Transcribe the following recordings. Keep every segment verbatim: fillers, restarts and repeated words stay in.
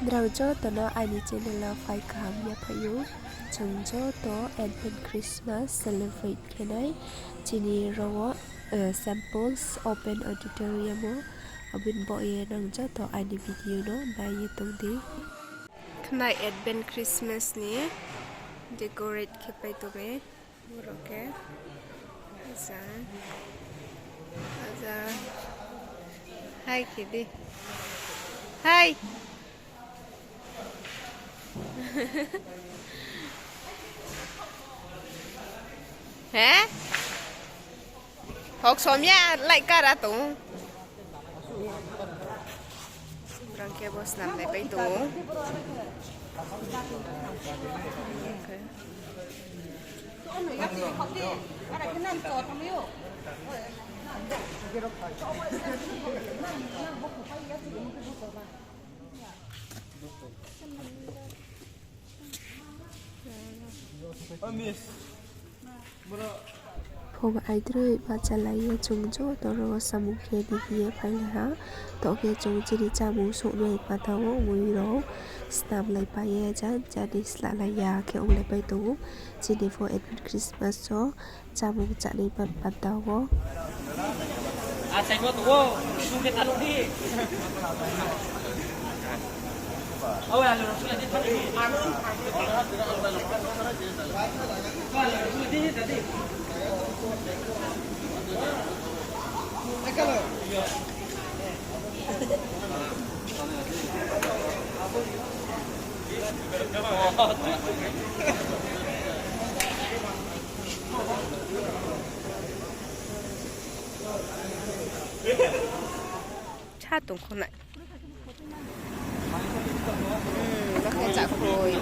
Nrao joto no aini channel wo phai kaham yaphaih ou. Chung joto Advent Christmas celebrate khe nai. Chini ro wo, eh, Saint Paul's Open Auditorium wo. Abo ni baoh ye nang joto aini video no nai ye tong di. Khnai Advent Christmas ni decorate khe pai tong mi. Boro khe. Aja. Aja. Hai khe di. Hai. He? Hok somya light kara tong. Brang khe bo snam nai pai tong ou. Phung aidroih bahchalai ye chung joto ro samung khe di hing ye phailai ha. Toh khe chung chini chámung souhnai panda wo mui rao snamlai pai ye janja ni slalai ya khe onglai pai tong ou. Chini pho Advent Christmas wo chámung chánai panda wo. Sa tong kho nai. Hmm, bakhe chakhoi.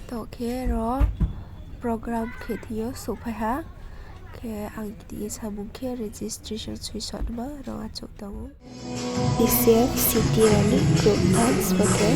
Toh khe ro program khe thing yo souhphai ha. Khe ang kti ye samung khe registration suisotma ro achouh tong ou. T C F city rao ni group dance bo khe.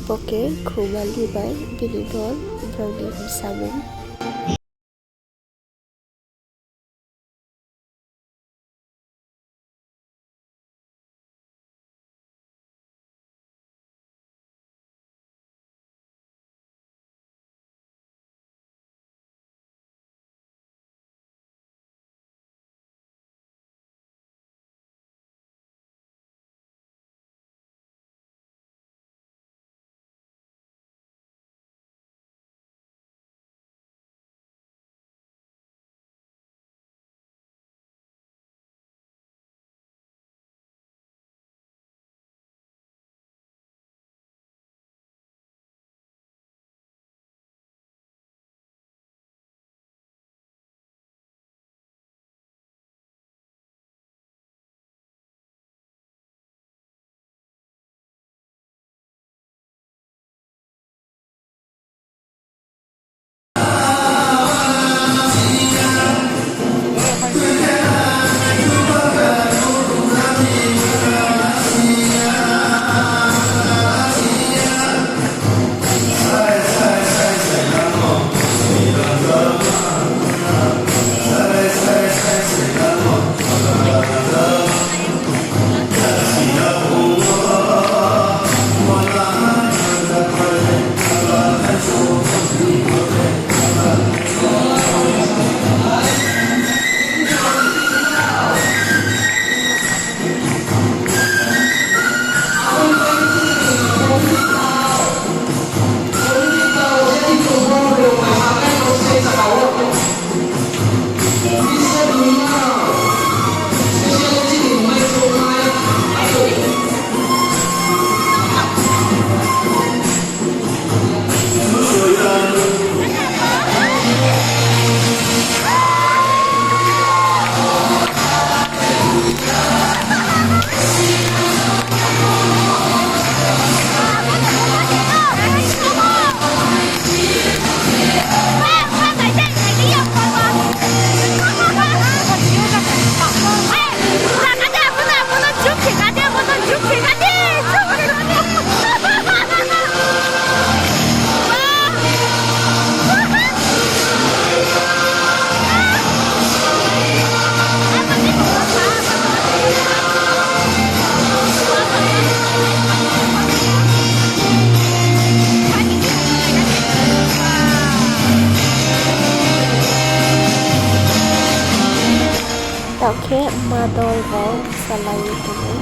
Bo khe Khumali bai bini dol, brao ni bsa mung. dol rao salai ye tong ou.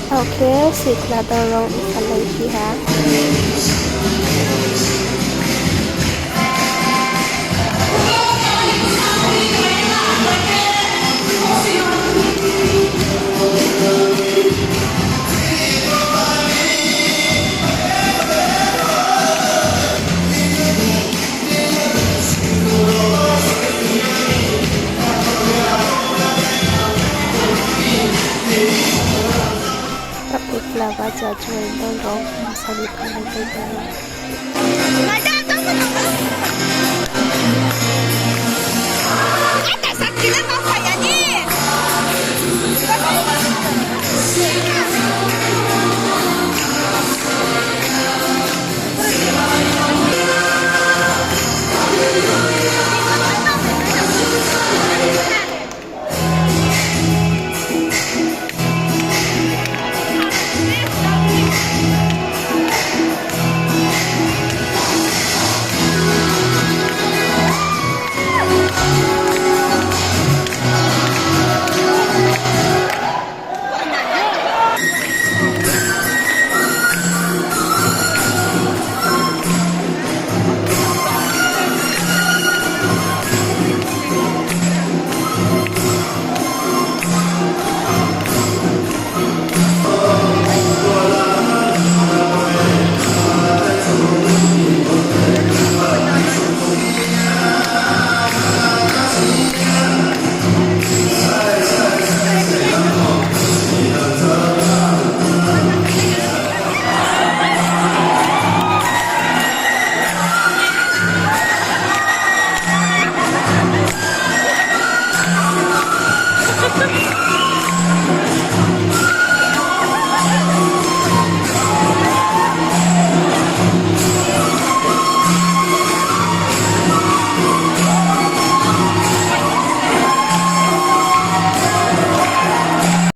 Taoh khe sikhla dol rao salai phi ha. Taoh khe kla ba cha chuai dol rao mosari phalai pai tong ou.